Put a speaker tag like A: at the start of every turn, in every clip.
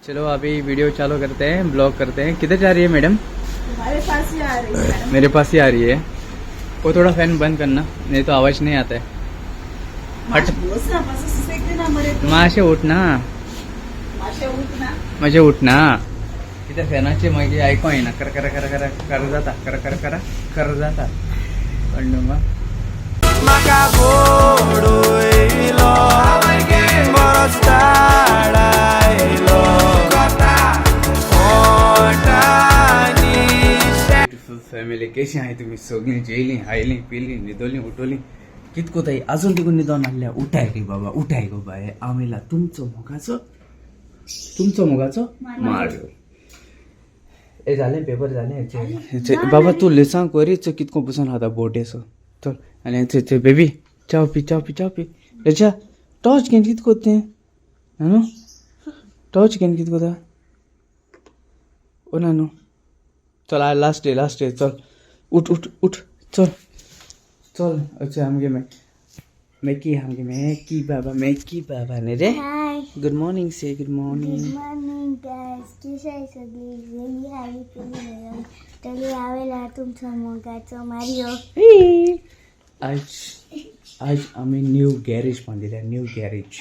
A: चलो अभी वीडियो चालू करते हैं, ब्लॉग करते हैं। किधर जा रही है मैडम?
B: तुम्हारे पास ही आ रही है।
A: मेरे पास ही आ रही है। वो थोड़ा फैन बंद करना, नहीं तो आवाज नहीं आता है। हट।
B: बस ना, बस सुसेग ना मरे तू।
A: माशे उठ ना।
B: माशे उठ ना।
A: माशे उठ ना। कितें फॅनाचे मागीर आयको येना, कर कर कर कर कर जाता, कर कर कर कर जाता। कळ्ळें तुमकां?
C: म्हाका बोडयलो, बरोच ताळायलो
A: ब्युटिफूल फॅमिली, कशी आहे तुम्ही सगळी? जेयली, खायली, पिली, न्हिदोली, उठोली? कितको ताई अजून तिकून न्हिदोन आहल्या। उठाय रे बाबा, उठाय गो बाय। आमेला तुमचो मोगाचो, तुमचो मोगाचो मार्यो। ए जालें, पेपर जालें हेचे। बाबा, तूं लिसांग कोरी कितको बसून खाता बोटेसो। चल, आनी हेचे बेबी, चाव पी, चाव पी, चाव पी। हेच्या टॉर्च घेवन कित कोत्ता तें नानू? टॉर्च घेवन कित कोता ओ नानू? चल, आज लास्ट डे, लास्ट डे। चल, उठ उठ उठ, चल चल। अच्छा, आमगे मॅकी, आमगे मॅकी बाबा, मॅकी बाबा न्ही रे?
D: Hi.
A: Good morning say, good morning.
D: Good morning guys. कशी आहे सगळी? वेली हाय पिली तरी आवेला तुमचा मोगाचो मारियो।
A: आज आज आमी न्यू गॅरेज बांदिल्या, न्यू गॅरेज।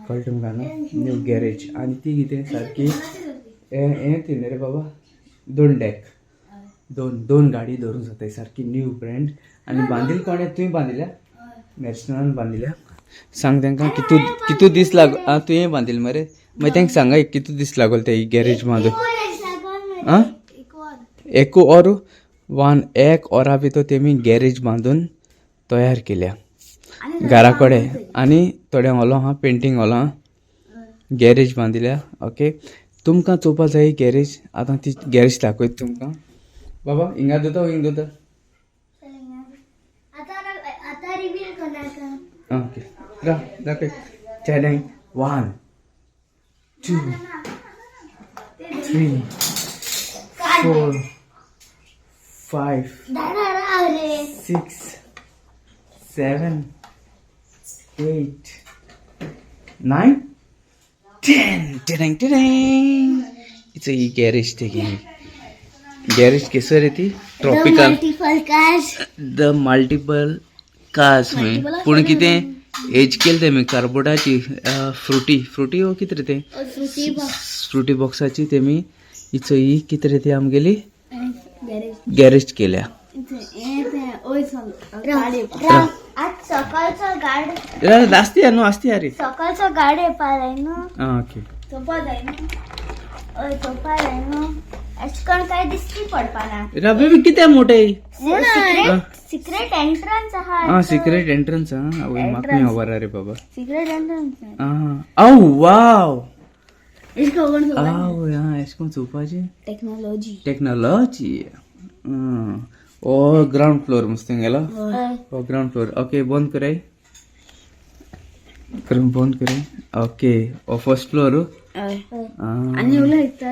A: कळ्ळें तुमकां न्हू? New garage. आनी ती कितें सारकी हें हें ती न्ही रे बाबा, दोन डेक, दोन दोन गाडी धरूंक जाताय, सारकी न्यू ब्रँड। आनी बांदिल कोणें? तुवें बांदिल्या, नॅशनलान बांदिल्या। सांग तांकां कितू कितू दीस लाग। आं, तुवें बांदिल मरे? मागीर तांकां सांगाय कितू दीस लागोल ते गॅरेज बांदून। आं, एक और वन एक वरा भितर तेमी गॅरेज बांदून तयार केल्या घरा कडेन। आनी थोडें ओलो आहा, पेंटींग ओलो आहा, गॅरेज बांदिल्या। ओके, तुमकां चोवपा जाय गॅरेज, आतां ती गॅरेज दाखयता तुमकां। बाबा, हिंगा दवरता, हिंग दवरता।
D: आता आता रिव्हील करणार।
A: ओके, राव, दाखय। चॅलेंज, 1 2 3 4 5
D: रे।
A: 6 7 8 9 10। टेडंग टेडंग। It's a garage taking garage केसर ती tropical.
D: Multiple cars.
A: The multiple cars न्हय, पूण कितें एज केले तेमी कार्बोर्डाची फ्रुटी फ्रुटी हो कितें रे तें?
D: फ्रुटी।
A: फ्रुटी बॉक्साची तेमी हिचो ही कितें रे ती आमगेली
D: गॅरेज।
A: गॅरेज केल्या।
D: आज सकाळचो गाड
A: आसती न्हू, आसती रे।
D: सकाळचो गाड येवपा जाय न्हू।
A: आं, ओके।
D: चोवपा जाय न्हू, हय, चोवपा जाय न्हू। अशें करून काय दिसती पडपा ना।
A: बेबी, कितें मोठे?
D: सिक्रेट सिक्रेट एंट्रन्स आहा।
A: आं, सिक्रेट एंट्रन्स। आं, आवय, म्हाका खबर रे बाबा।
D: Secret entrance.
A: आं, औ वाव। आवय, आं, एशें कोन्न चोवपाचें।
D: टेक्नॉलॉजी।
A: टेक्नॉलॉजी। ओ ग्राउंड फ्लोर मस्त गेलो। ओ ग्राउंड फ्लोर। ओके, बंद कराय, करून बंद कराय। ओके, ओ फर्स्ट फ्लोर।
B: आनी उलयता।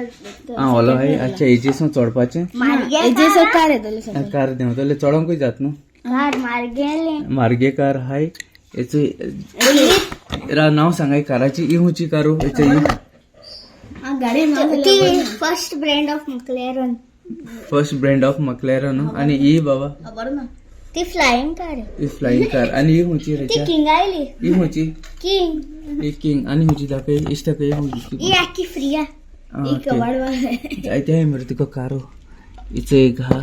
A: आं, ओलो हाय। अच्छा, हेजेसून चडपाचें।
B: कार येतले।
A: कार देंवतले, चडोंकूय जात न्हू।
D: कार मार्गेले।
A: मार्गे कार हाय। हेचो नाव सांगाय काराची। ही खंयची कारू हेचो ही?
B: गाडी।
D: ती first brand of McLaren.
A: First brand of McLaren. आणि ही बाबा?
B: खबर ना।
D: ती फ्लाइंग कार।
A: ही फ्लाइंग कार। आणि ही खंयची
D: ती
A: रेच्या?
D: किंग आयली।
A: ही खंयची?
D: किंग।
A: ही किंग। आणि खंयची दाखय, इश्ट दाखय खंयची।
D: ही आखी फ्री आ।
A: जायते मरे तुका कारो। हिचो एक हा,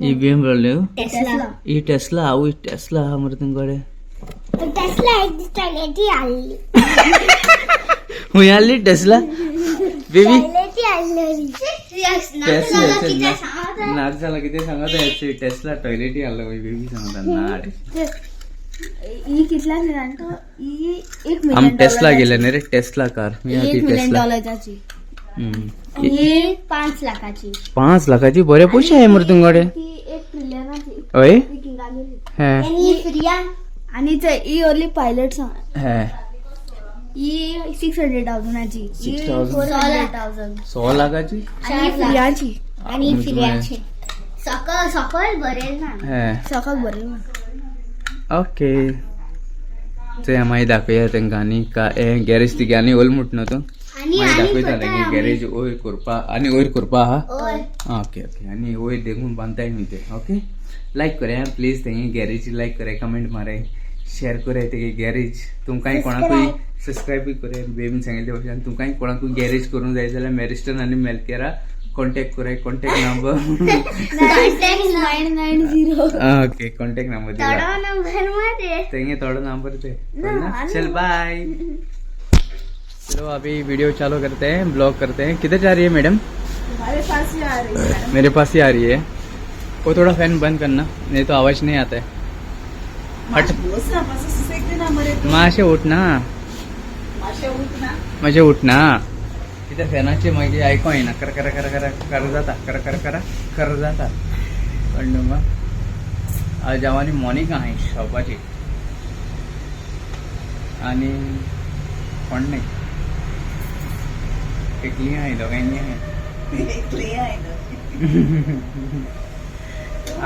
A: ही बीएमडब्ल्यू।
D: टेस्ला।
A: ही टेस्ला। हांव ही टेस्ला आहा मरे तुमकडे।
D: टेस्ला एक दीस टॉयलेटी आल्ली।
A: खंय आहली टेस्ला बेबी?
D: टॉयलेटी आल्ली।
A: टेस्ला नाक जाला कितें सांगता। टेस्ला टॉयलेटी आहलो बेबी सांगता ना।
B: ही कितल्या जाण तो ही एक
A: आम
B: मिलियन।
A: टेस्ला गेले न्ही रे, टेस्ला कार।
B: एक मिलियन
A: टेस्ला
B: डॉलराची।
D: ही 5 लाखाची।
A: 5 लाखाची? बरे पयशे आहे मरे तुमकडे।
B: ती एक ट्रिलियनाची।
A: हय।
B: ती किंगा गेली।
A: हे।
D: आणि ही फ्री आ।
B: आणि ही ओनली पायलट।
A: हे।
B: ही 600,000ची।
A: 6,000.
B: 400,000.
A: 100 लाखाची।
B: आणि फ्रियाची।
D: आणि फ्रियाचे सकल सकल भरेल ना।
A: हे।
B: सकाळ बरेल ना।
A: ओके, ते मागीर दाखोवया तांकां। आनी का हें गॅरेज ती आनी ओल म्हूट न्हू तूं।
D: आणि
A: मागीर दाखयता तेगे गॅरेज वयर करपा आनी वयर करपा आहा.
D: हय.
A: ओके ओके, आनी वयर देखून बांदताय न्ही ते. ओके, लायक कराय प्लीज तेगे गॅरेज, लायक कराय, कमेंट माराय, शेअर कराय तेगे गॅरेज. तुमकांय कोणाकूय सबस्क्रायबूय कराय. बेबीन सांगिल्ले भशेन तुमकांय कोणाकूय गॅरेज करूंक जाय जाल्यार मॅरिस्टन आनी मेलकेरा कॉन्टेक्ट कराय. Contact number
B: 990.
A: Okay, contact number दिला.
D: थोडो नंबर मध्ये.
A: तेंगे थोडो नंबर दे. चल बाय. चलो अभी वीडियो चालू करते हैं, ब्लॉग करते हैं. किधर जा रही है मैडम?
B: तुम्हारे पास ही आ रही है.
A: मेरे पास ही आ रही है. वो थोड़ा फैन बंद करना, नहीं तो आवाज नहीं आता है. हट. माशे उठ ना, माशे उठ ना. कितें फॅनाचे मागीर आयको येना. कर कर कर कर कर जाता, कर कर कर कर जाता. कळ्ळें तुमकां? आज हांव आनी मोनिका आहाय शॉपाची आनी कोण नाही, एकली आहाय, दोगांयनी आहाय.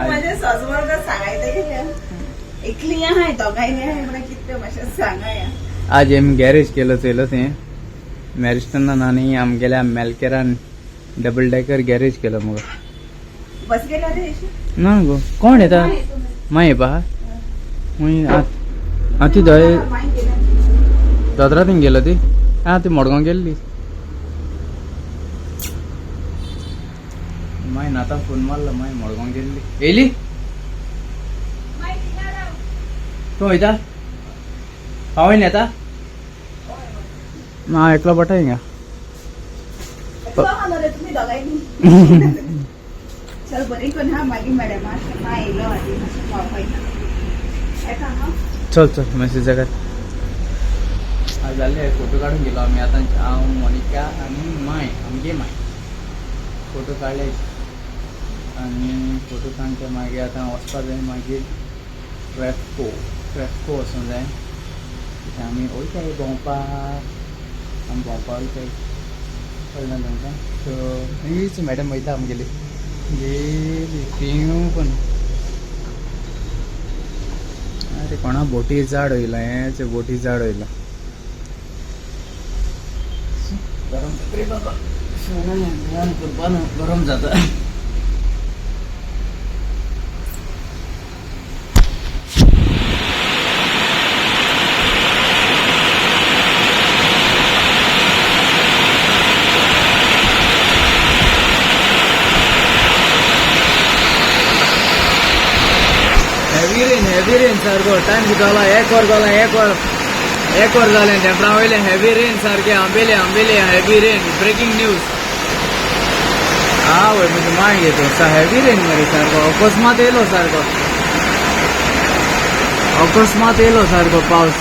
E: माझ्या सासू सांगायचं एकली आहाय, दोगांयनी आहाय म्हणून कितले मातशें सांगाया.
A: आज आमी गॅरेज केलो चोयलो तें मॅरिस्टनान आनी आमगेल्या मेलकेरान डबल डेकर गॅरेज केलो मुगो.
E: बस गेला रे.
A: ना गो, कोण येता माय येपा खूंय आं ती दय दोतोरा थिंग गेलो ती. आं ती मडगांव गेल्ली. मागीर आतां फोन मारलो, मागीर मडगांव गेल्ली. येयली तूं वयता पावयन येता? ना, एकलो पडटा हिंगा.
E: तुमी दोगांयनी चल बरी करून. हा, मागीर मॅडम मातशें येयलो आदी मातशें पावपाक येता. हा.
A: चल चल, मेसेज कर. आज जाले फोटो काडून गेलो आमी. आतां हांव, मोनिका आनी माय, आमगे माय फोटो काडले आनी फोटो काडचे मागीर आतां वचपा जाय. मागीर ट्रॅफको, ट्रॅफको वचूंक जाय. थंय आमी वयताय भोंवपाक, आमी भोंवपाक वयताय. कळ्ळें तुमकां? सो हीच मॅडम वयता आमगेली, गेली पिवूं पण. अरे कोणा बोटी झाड होयला, हेंच बोटी झाड होयला. गरम जाता रे बाबा, फॅन करपा ना, गरम जाता. हेवी रेन, हेवी रेन सारको. टायम कितो जाला? एक वर जाला, एक वर, एक वर जालें. तेंपणा वयलें हेवी रेन सारकें. आंबेले, आंबेले हेवी रेन, ब्रेकिंग न्यूज. आवय म्हजी माय घेतो. हेवी रेन मरे सारको, अकस्मात येयलो सारको, अकस्मात येयलो सारको पावस.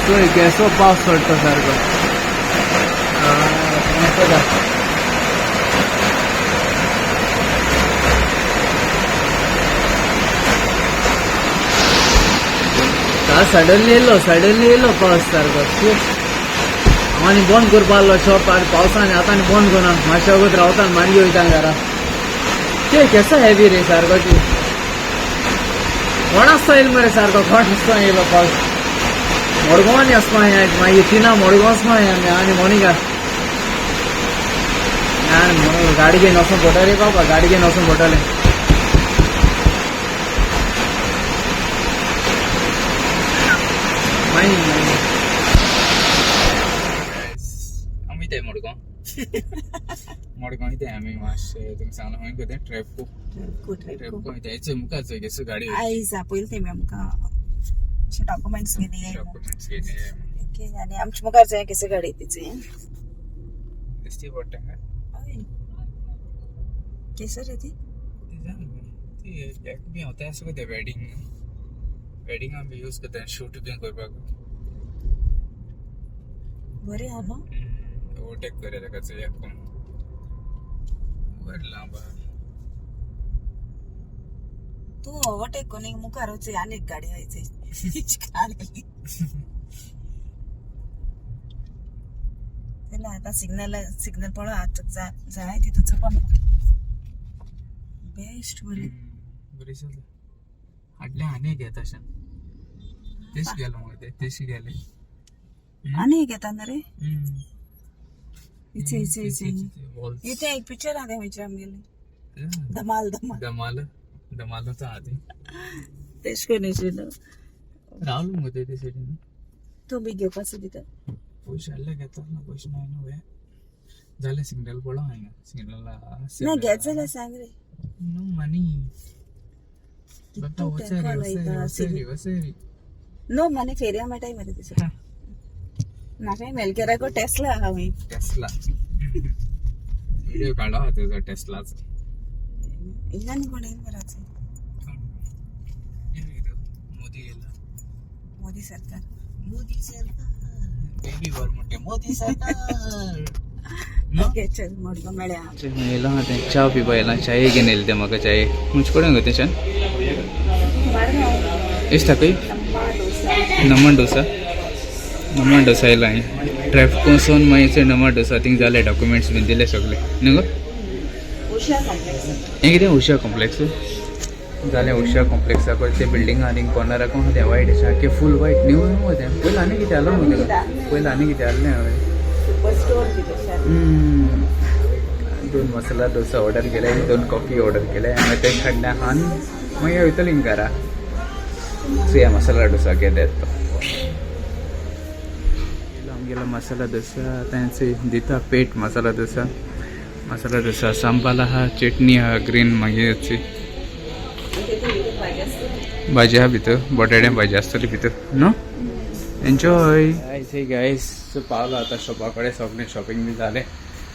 A: चोय केसो पावस पडटा सारको. मस्त. सडनली येयलो, सडनली येयलो पावस सारको. आनी बंद करपा आहलो शॉप आनी पावसान. आतां आनी बंद करना, मातशें वगत रावता, मागीर वयता घरा. ते केसो हेवी रे सारको ती. कोण आसता येयलो मरे सारको, कोण आसता येयलो पावस. मडगांवांनी वचपा हें मागीर तिना मडगांव वचपा हें आमी आनी मोनिका. आनी गाडी घेवन वचूंक पडटलें बाबा, गाडी घेवन वचूंक पडटलें. मागीर आमी ते मडगांव, मडगांव वयताय आमी. मातशें तुमकां सांगलां खंय गो तें? ट्रॅफको, ट्रॅफको वयताय. हेचे मुखार चोय केसो गाडी.
E: आयज आपयलें तेमी आमकां डॉक्युमेंट्स घेवन.
A: डॉक्युमेंट्स घेवन.
E: ओके, आनी आमच्या मुखार जाय केसो गाडी तिची.
A: दिसती पडटा काय?
E: केसर रे ती.
A: ती एक बी होता आसो कितें वेडिंग, वेडिंगां बी यूज करता, शूट बी करपाक.
E: बरी आहा न्हू?
A: ओवरटेक करया ताका चोया कोण बरें लांब आहा.
E: तूं ओवरटेक करून मुखार वचय, आनी एक गाडी वयची काडली. चला आतां सिग्नल, सिग्नल पळो आतां जाय तितून चोवपा बेस्ट बरी.
A: बरी चल. हाडले आनी एक येता अशें तेश गेलो मगे ते तेशी गेले.
E: आनी एक येता न्हू रे. इथे इथे इथे इथे एक पिक्चर आहा तें खंयचें आमगेलें धमाल धमाल
A: धमाल धमाल होता आधी
E: तेश करून आशिल्लो
A: रावलो मुगो ते सायडीन
E: तूं बी घेवपाचो दिता
A: पयशे आहले घेता ना पयशे नाय न्हू हे जालें सिग्नल पडो हांगा सिग्नल
E: ना घेत जाल्यार सांग रे
A: नो मनी बाबा वचरी वचरी वचरी वचरी
E: नो मनी फेरया मेळटाय मरे तशें म्हाका मेलकेराको टेस्ला आहा मागीर
A: टेस्ला व्हिडिओ काढला होता त्याचा टेस्लाचा
E: हिंगा न्ही कोण येयल बराच
A: मोदी गेला
E: मोदी सरकार मोदी सरकार
A: बेबी वर मोठे मोदी सरकार
E: ओके चल मडगांव मेळया
A: येयला तें च्या पिवपा येयला चाय घेवन येयलें तें म्हाका चाय खंयचे कडेन गो तेच्यान दिसता खंय नमन डोसा नमन डोसा येयला हांवें ट्रॅफिक वचून मागीर नमन डोसा थिंग जाले डॉक्युमेंट्स बीन दिले सगळे न्हू गो
E: उषा कॉम्प्लेक्स
A: हें कितें उषा कॉम्प्लेक्स जालें उषा कॉम्प्लेक्सा पळय ते बिल्डिंग आनी कॉर्नराक आहा तें वायट सारकें फूल वायट न्यू न्हू तें पयलीं आनी कितें आहलो मगो तेका पयलीं आनी कितें आहलें हांवें
E: सुपर स्टोर कितें
A: दोन मसाला डोसा ऑर्डर केले आनी दोन कॉफी ऑर्डर केले मागीर ते खाडल्या खावन मागीर वयतलीं घरा सुया मसाला डोसा केले तो आमगेलो मसाला डोसा आतां दिता पेट मसाला डोसा मसाला डोसा सांबाल आहा चटणी आहा ग्रीन मागीर भाजी आहा भितर बटाट्या भाजी आसतली भितर न्हू एन्जॉय गायस हे गायस सो पावलो आतां शॉपा कडेन सगळें शॉपिंग बी जालें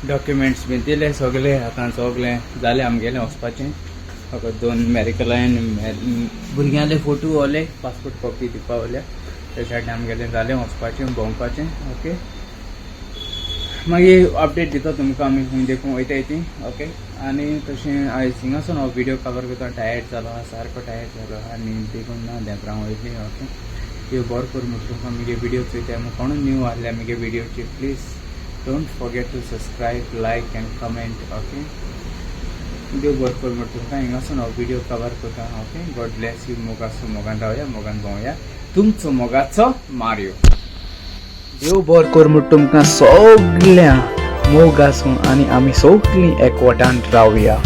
A: डॉक्युमेंट्स बी दिले सगळे आतां सगळें जालें आमगेलें वचपाचें फकत दोन मॅरिकलायन भुरग्यांले फोटो ओले पासपोर्ट कॉपी दिवपा उरल्या ते सायडीन आमगेलें जालें वचपाचें भोंवपाचें ओके मागीर अपडेट दिता तुमकां आमी खंय देखून वयताय ती ओके आनी तशें आयज हिंगासून हांव व्हिडियो कवर करता टायर्ड जालो आहा सारको टायर्ड जालो आहा आनी देखून ना देंपरां वयली ओके देव बरो करूं म्हण तुमकां मुगे व्हिडियो चोयता कोणूय न्यू आहल्या मुगे व्हिडियोची please don't forget to subscribe like and comment okay देव बरो करूं म्हण तुमकां हिंगासून हांव व्हिडियो कवर करता ओके गॉड ब्लेस you मोग आसूं मोगान रावया मोगान भोंवया तुमचो मोगाचो मारियो देव बरो कर म्हण तुमकां सगळ्या मोग आसूं आनी आमी सगळीं एकवटान रावया.